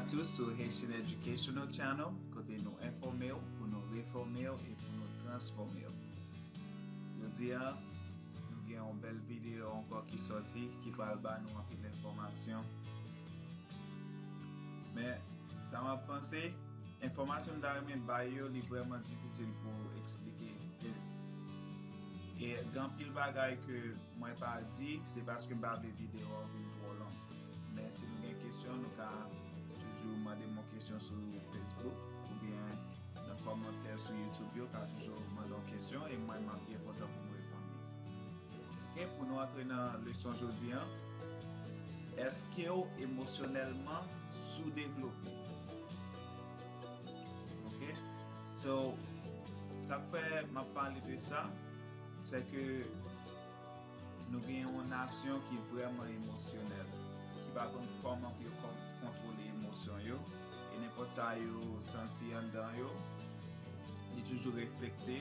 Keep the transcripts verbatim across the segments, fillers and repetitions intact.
Tou sou Haitian Educational Channel, kote nou enfòme w pou nou refòme w e pou nou transfòme w. Jodi a, nou gen yon bèl videyo ankò ki sòti, ki pral ba nou anpil enfòmasyon. Men, sa m ap panse, enfòmasyon m ta renmen bay yo, li vrèman difisil pou eksplike. E, e gen anpil bagay ke mwen pa di, se paske m pa vle videyo a vin twò long. Men si nou gen kesyon, nou ka toujou mande m yon kesyon sou Facebook oubyen nan kòmantè sou YouTube yo, ka toujou mande yon kesyon e mwen, m ap byen kontan pou m reponn li. Ok, pou nou antre nan leson jodi a, èske w emosyonèlman soudevlope? Ok, so, sa k fè m ap pale de sa, se ke nou gen yon nasyon ki vrèman emosyonèl, ki pa konn kòman pou yo kon-, kontwole emosyon yo, e nenpòt sa yo santi anndan yo, li toujou reflekte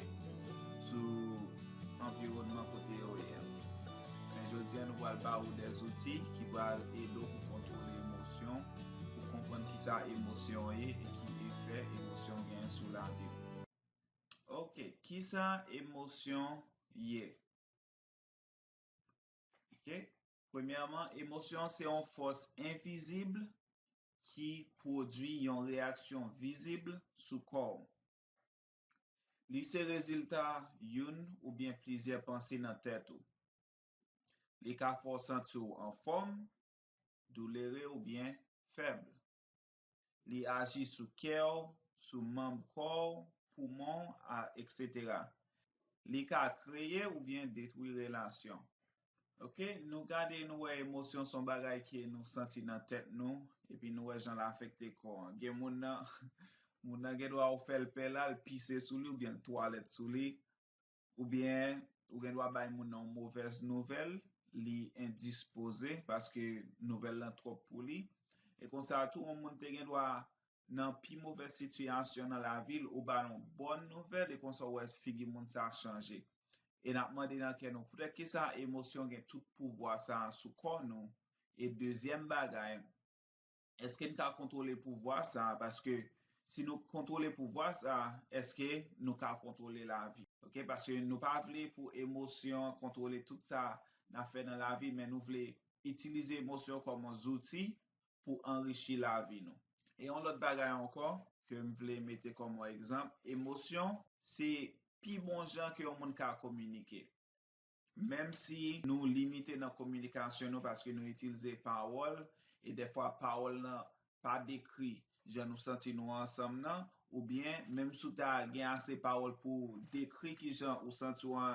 sou anviwònman kote yo ye a. Men jodi a, nou pral ba ou de zouti ki pral ede w pou kontwole emosyon, pou konprann kisa emosyon ye e ki efè emosyon genyen sou lavi w. Ok, kisa emosyon ye? Ok, premyèman, emosyon se yon fòs envizib ki pwodui yon reyaksyon vizib sou kò w. Li se rezilta youn oubyen plizyè panse nan tèt ou. Li ka fè w santi w anfòm, doulere oubyen fèb. Li aji sou kè w, sou manm kò w, poumon w, a, etsetera. Li ka kreye oubyen detwi relasyon. Ok, nou gade, nou wè emosyon se yon bagay ke nou santi nan tèt nou, epi nou wè jan l afekte kò an. Gen moun nan, moun nan gen dwa ou fè l pè la, l pise sou li oubyen l twalèt sou li, oubyen ou gen dwa bay moun nan yon movèz nouvèl, li endispoze paske nouvèl lan twòp pou li. E konsa tou, yon moun te gen dwa nan pi movèz sitiyasyon nan lavi l, ou ba l yon bòn nouvèl, e konsa ou wè figi moun sa a chanje. E n ap mande nan kè nou, poutèt ki sa emosyon gen tout pouvwa sa a sou kò nou? E dezyèm bagay, èske n ka kontwole pouvwa sa a? Paske si nou kontwole pouvwa sa a, èske nou ka kontwole lavi? Ok, paske nou pa vle pou emosyon kontwole tout sa n ap fè nan lavi, men nou vle itilize emosyon kòm yon zouti pou anrichi lavi nou. E yon lòt bagay ankò ke m vle mete kòm yon egzanp, emosyon se pi bon jan ke yon moun ka kominike. Menm si nou limite nan kominikasyon nou paske nou itilize pawòl, e dèfwa pawòl lan pa dekri jan nou santi nou ansanm nan, oubyen menm si w ta gen ase pawòl pou w dekri kijan ou santi w an,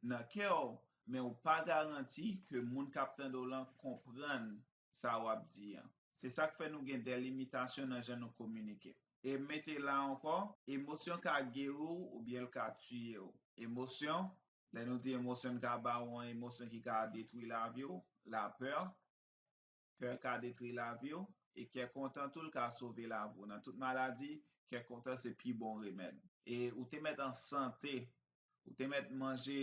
nan kè w, men ou pa garanti ke moun k ap tande w lan konprann sa w ap di an. Se sa k fè nou gen de limitasyon nan jan nou kominike. E mete la ankò, emosyon ka geri w oubyen l ka tiye w. Emosyon, lè nou di emosyon, n ka ba w yon emosyon ki ka detwi lavi w, lapè, pè ka detwi lavi w, e kè kontan tou l ka sove lavi w. Nan tout maladi, kè kontan se pi bon remèd. E ou te mèt an sante, ou te mèt manje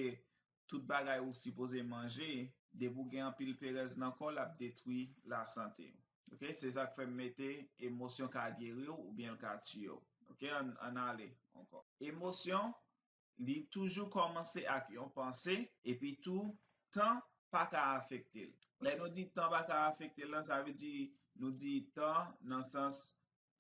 tout bagay ou sipoze manje, depi w gen anpil perèz nan kò w, l ap detwi lasante w. Ok, se sa k fè m mete emosyon ka geri w oubyen l ka tiye w. Ok, ann, ann ale ankò. Emosyon, li toujou kòmanse ak yon panse, epi tou, tan pa ka afekte l. Lè nou di tan pa ka afekte l lan, sa vle di nou di tan nan sans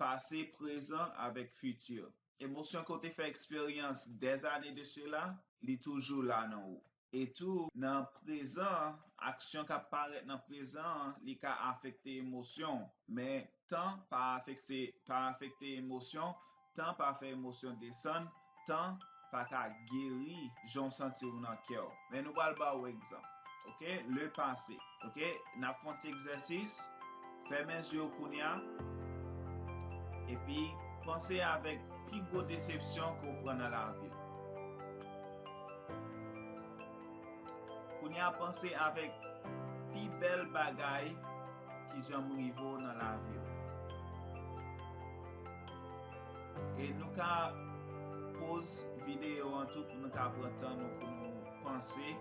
pase, prezan avèk fiti. Emosyon ke w te fè eksperyans dèzane de sela, li toujou la nan ou. E tou, nan prezan an, aksyon k ap parèt nan prezan an, li ka afekte emosyon w. Men tan pa afekte, pa afekte emosyon, tan pa fè emosyon desann, tan pa ka geri jan w santi w nan kè w. Men nou pral ba w egzanp. Ok, le passé. Ok, n ap fè yon ti egzèsis. Fèmen zye w kounye a. Epi, panse avèk pi gwo desepsyon ke w pran nan lavi w. Kounye a, panse avèk pi bèl bagay ki janm rive w nan lavi w. E nou ka poz videyo an tou pou nou ka pran tan nou pou nou panse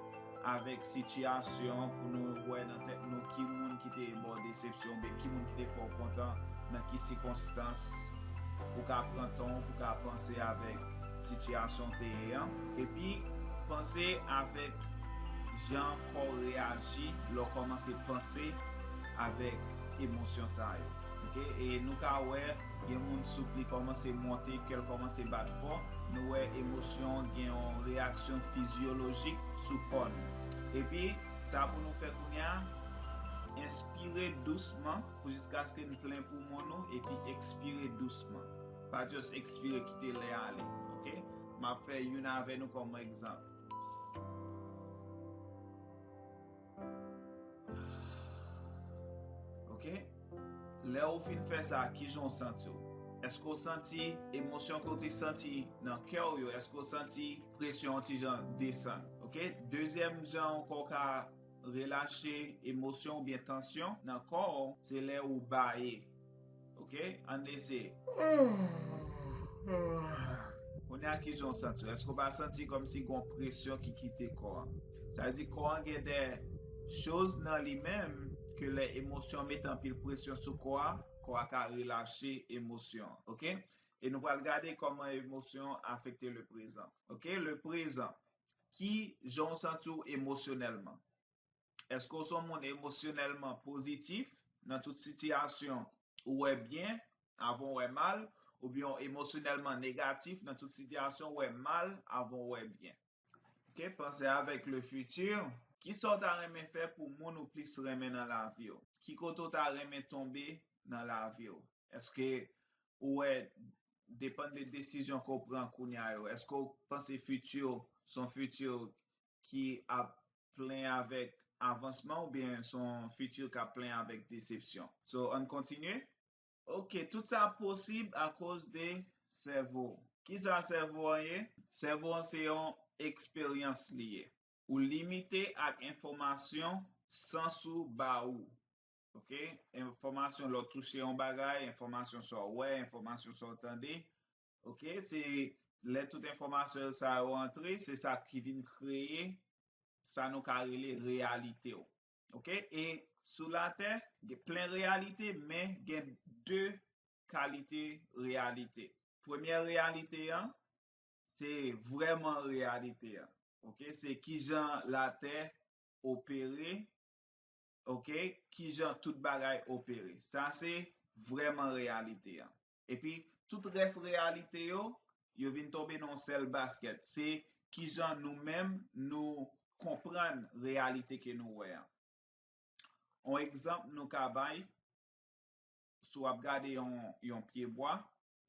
avèk sitiyasyon an, pou nou wè nan tèt nou ki moun ki te ba w desepsyon oubyen ki moun ki te fè w kontan nan ki sikonstans, pou w ka pran tan w, pou w ka panse avèk sitiyasyon w te ye an, epi panse avèk jan kò w reyaji lè w kòmanse panse avèk emosyon sa yo. Oke? E nou ka wè, gen moun souf li kòmanse monte, kè l kòmanse bat fò. Nou wè emosyon gen yon reyaksyon fizyolojik sou kò nou. Epi, sa pou nou fè kounye a, enspire dousman pou jiskaske n plen poumon nou, epi ekspire dousman. Pa just ekspire, kite lè ale, oke? M ap fè youn avè nou kòm egzanp. Oke? Lè ou fin fè sa, kijan w santi w? Èske w santi emosyon ke w te santi nan kè w yo? Èske w santi presyon an ti jan desann? Oke? Dezyèm jan ankò w ka relache emosyon oubyen tansyon nan kò w, se lè ou baye. Oke? Ann eseye. Kounye a, kijan w santi w? Èske w pa santi kòmsi gon presyon ki kite kò an? Sa vle di kò an gen de choz nan li menm ke lè emosyon mete anpil presyon sou kò a, kò a ka relache emosyon an. Oke? E nou pral gade kòman emosyon afekte le prezan. Oke? Le prezan. Kijan w santi w emosyonèlman? Èske w se yon moun emosyonèlman pozitif nan tout sitiyasyon ou wè byen avan w wè mal, oubyen w emosyonèlman negatif nan tout sitiyasyon w wè mal avan w wè byen? Oke, panse avèk le futur. Kisa w ta renmen fè pou moun ou plis renmen nan lavi w? Ki kote w ta renmen tonbe nan lavi w? Èske ou wè, depann de desizyon ke w pran kounye a yo, èske w panse futur se yon futur ki ap plen avèk avansman oubyen se yon futur k ap plen avèk desepsyon? So, ann kontinye. Oke, tout sa posib akoz de sèvo w. Kisa sèvo an ye? Sèvo an se yon eksperyans li ye. Ou limite ak enfòmasyon sans ou ba ou. Oke? Enfòmasyon lè w touche yon bagay, enfòmasyon sa w wè, enfòmasyon sa w tande. Oke? Se lè tout enfòmasyon sa yo antre, se sa ki vin kreye sa nou ka rele reyalite w. Oke? E sou latè, gen plen reyalite, men gen de kalite reyalite. Premyè reyalite an, se vrèman reyalite an. Oke? Se kijan latè opere, oke? Kijan tout bagay opere. Sa se vrèman reyalite an. Epi, tout rès reyalite yo, yo vin tonbe nan yon sèl baskèt. Se kijan nou menm nou konprann reyalite ke nou wè an. Yon egzanp nou ka bay, si w ap gade yon, yon pyebwa,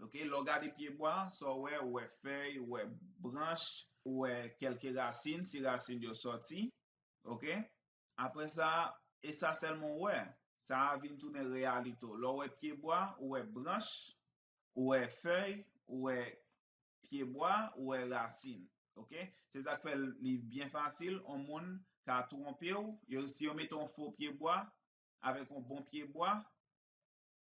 oke, lè w gade pyebwa, sa w wè, ou wè fèy, ou wè branch, ou wè kèlke rasin, si rasin yo sòti, oke? Apre sa, e sa sèlman w wè. Sa a vin tounen reyalite w. Lè w wè pyebwa, ou wè branch, ou wè fèy, ou wè pyebwa, ou wè rasin. Oke? Se sa k fè li byen fasil, yon moun ka twonpe w, yo, si yo mete yon fo pyebwa avèk yon bon pyebwa,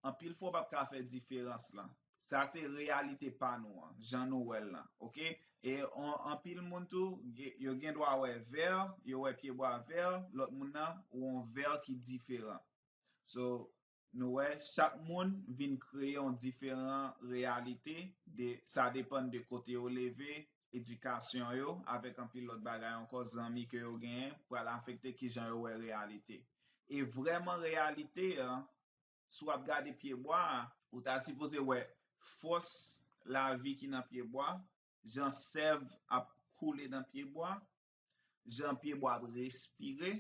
anpil fwa w p ap ka fè diferans lan. Sa se reyalite pa nou an, jan nou wè l lan. Oke? E on, anpil moun tou, ge- yo gen dwa wè vè, yo wè pyebwa vè, lòt moun nan wè yon vè ki diferan. So, nou wè, chak moun vin kreye yon diferan reyalite, de, sa depann de kote yo leve, edikasyon yo, avèk anpil lòt bagay ankò, zanmi ke yo genyen, pral afekte kijan yo wè reyalite. E vrèman reyalite an, si w ap gade pyebwa a, ou ta sipoze wè fòs lavi ki nan pyebwa, jan sèv ap koule nan pyebwa, jan pyebwa ap respire,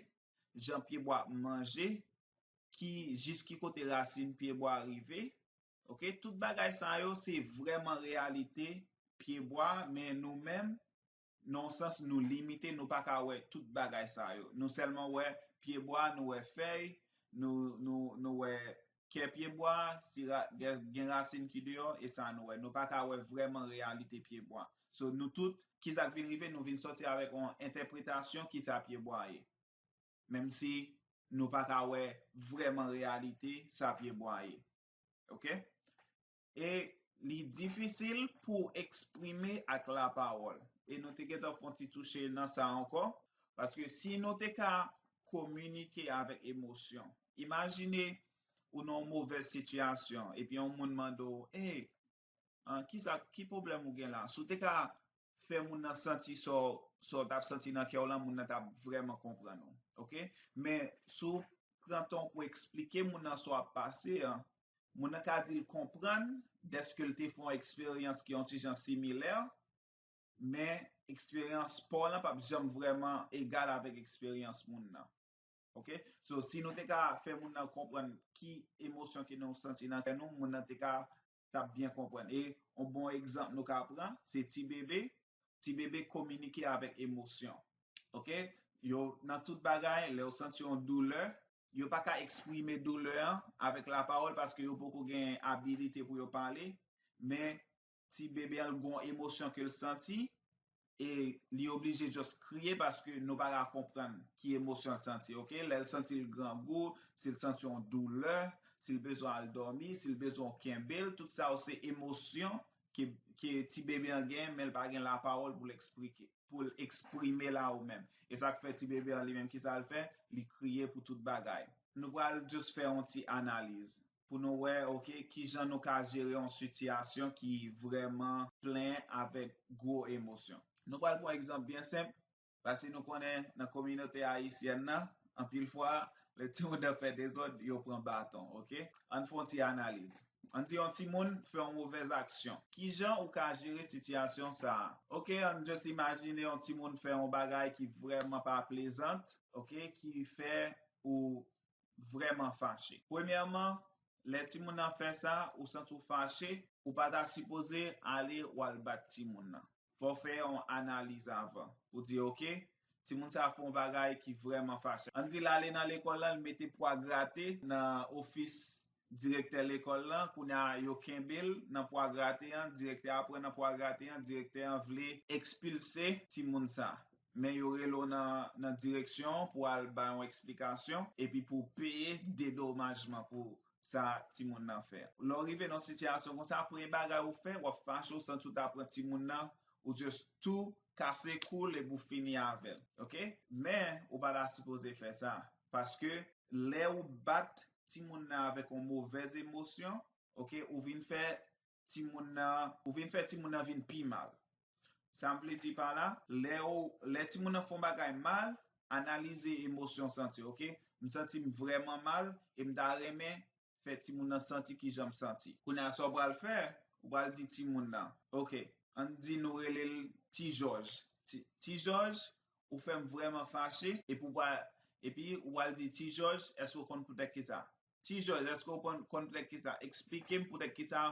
jan pyebwa ap manje, ki, jis ki kote rasin pyebwa rive. Oke, tout bagay sa yo se vrèman reyalite pyebwa, men nou menm, nan yon sans, nou limite, nou pa ka wè tout bagay sa yo. Nou sèlman wè pyebwa, nou wè fèy, nou, nou, nou wè kè pyebwa, si ra- gen, gen rasin ki deyò, e sa nou wè. Nou pa ka wè vrèman reyalite pyebwa. So, nou tout, kisa k vin rive, nou vin sòti avèk yon entèpretasyon kisa pyebwa ye. Menm si nou pa ka wè vrèman reyalite sa pyebwa ye. Oke? E li difisil pou w eksprime ak lapawòl. E nou te gentan fè yon ti touche nan sa ankò, paske si nou te ka kominike avèk emosyon, imajine ou nan yon movèz sitiyasyon, epi yon moun mande w, "Ey, ah, ki sa, ki pwoblèm ou gen la?" Si w te ka fè moun nan santi sa w, sa w t ap santi nan kè w lan, moun nan t ap vrèman konprann ou. Oke? Men, si w pran tan w pou eksplike moun nan sa w ap pase an, moun nan ka di l konprann dèske l te fè yon eksperyans ki yon ti jan similè, men eksperyans pa w lan p ap janm vrèman egal avèk eksperyans moun nan. Oke? So, si nou te ka fè moun nan konprann ki emosyon ke nou santi nan kè nou, moun nan te ka, t ap byen konprann. E yon bon egzanp nou ka pran, se ti bebe. Ti bebe kominike avèk emosyon. Oke? Yo, nan tout bagay, lè yo santi yon doulè, yo pa ka eksprime doulè an avèk lapawòl paske yo poko gen abilite pou yo pale, men ti bebe an gon emosyon ke l santi, e li oblije just kriye paske nou pa ka konprann ki emosyon l santi, oke? Lè l santi l grangou, si l santi yon doulè, si l bezwen al dòmi, si l bezwen w kenbe l, tout sa yo se emosyon ke, ke ti bebe an gen, men l pa gen lapawòl pou l eksplike, pou l eksprime la ou menm. E sa k fè ti bebe an li menm, ki sa l fè? Li kriye pou tout bagay. Nou pral just fè yon ti analiz pou nou wè, oke, ki jan nou ka jere yon sitiyasyon ki vrèman plen avèk gwo emosyon. Nou pral pran yon egzanp byen senp, paske nou konnen nan kominote ayisyèn nan, anpil fwa, lè timoun nan fè dezòd, yo pran baton, oke? Ann fè yon ti analiz. Ann di yon timoun fè yon movèz aksyon. Ki jan ou ka jere sitiyasyon sa a? Oke, ann just imajine yon timoun fè yon bagay ki vrèman pa plezant, oke, ki fè ou vrèman fache. Premyèman, lè timoun nan fè sa, ou santi w fache, ou pa ta sipoze ale w al bat timoun nan. Fò w fè yon analiz avan pou di, oke, timoun sa a fè yon bagay ki vrèman fache. Ann di l ale nan lekòl lan, l mete pwa grate nan ofis direktè lekòl lan, kounye a yo kenbe l nan pwa grate an, direktè a pran nan pwa grate an, direktè an vle ekspilse timoun sa. Men yo rele w nan, nan direksyon pou al bay yon eksplikasyon, epi pou peye dedomajman pou sa timoun nan fè. Lè w rive nan sitiyasyon konsa, premye bagay ou fè, w ap fache, w santi w ta pran timoun nan, ou just tou kase kou l epi w fini avè l. Oke? Men, ou pa ta sipoze fè sa. Paske lè ou bat timoun nan avèk yon movèz emosyon, oke, ou vin fè timoun nan, ou vin fè timoun nan vin pi mal. Sa m vle di pa la, lè ou, lè timoun nan fè yon bagay mal, analize emosyon w santi, oke? M santi m vrèman mal e m ta renmen fè timoun nan santi ki jan m santi. Kounye a, sa w pral fè, ou pral di timoun nan, oke, ann di nou rele l Ti Jòj. Ti, Ti Jòj, ou fè m vrèman fache, epi ou pral, epi ou pral di, Ti Jòj, èske w konn poutèt ki sa? Ti Jòj, èske w konn, konn poutèt ki sa? Eksplike m poutèt ki sa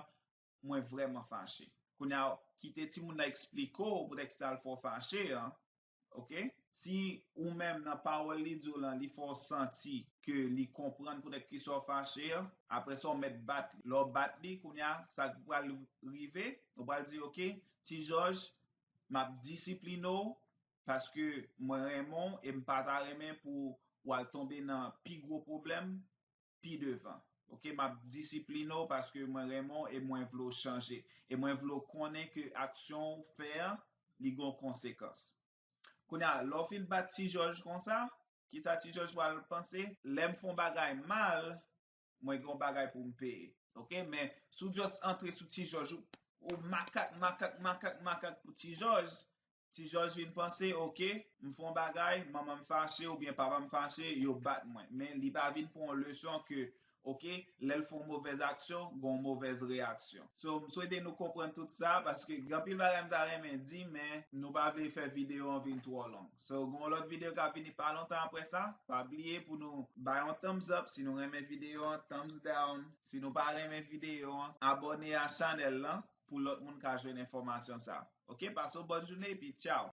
mwen vrèman fache. Kounye a, kite timoun nan eksplike w poutèt ki sa l fè w fache an. Oke? Si ou menm nan pawòl li di w lan, li fè w santi ke li konprann poutèt ki sa w fache an, apre sa w mèt bat li. Lè w bat li, kounye a, sa k pral rive, ou pral di, oke, Ti Jòj, m ap disipline w paske mwen renmen w e m pa ta renmen pou w al tonbe nan pi gwo pwoblèm pi devan. Oke, m ap disipline w paske mwen renmen w e mwen vle w chanje. E mwen vle w konnen ke aksyon w fè an, li gon konsekans. Kounye a, lè w fin bat Ti Jòj konsa, kisa Ti Jòj pral panse? Lè m fè yon bagay mal, mwen gen yon bagay pou m peye. Oke, men si w just antre sou Ti Jòj, ou, ou makak, makak, makak, makak pou Ti Jòj, Ti Jòj vin panse, oke, m fè yon bagay, manman m fache oubyen papa m fache, yo bat mwen. Men li pa vin pran yon leson ke, oke, lè l fè yon movèz aksyon, gen yon movèz reyaksyon. So, m swete nou konprann tout sa, paske gen anpil bagay m ta renmen di, men nou pa vle fè videyo an vin twò long. So, gen yon lòt videyo k ap vini pa lontan apre sa. Pa bliye pou nou bay yon thumbs up si nou renmen videyo an, thumbs down si nou pa renmen videyo an, abòne a chanèl lan pou lòt moun ka jwenn enfòmasyon sa. Oke, pase yon bòn jounen epi tchaw.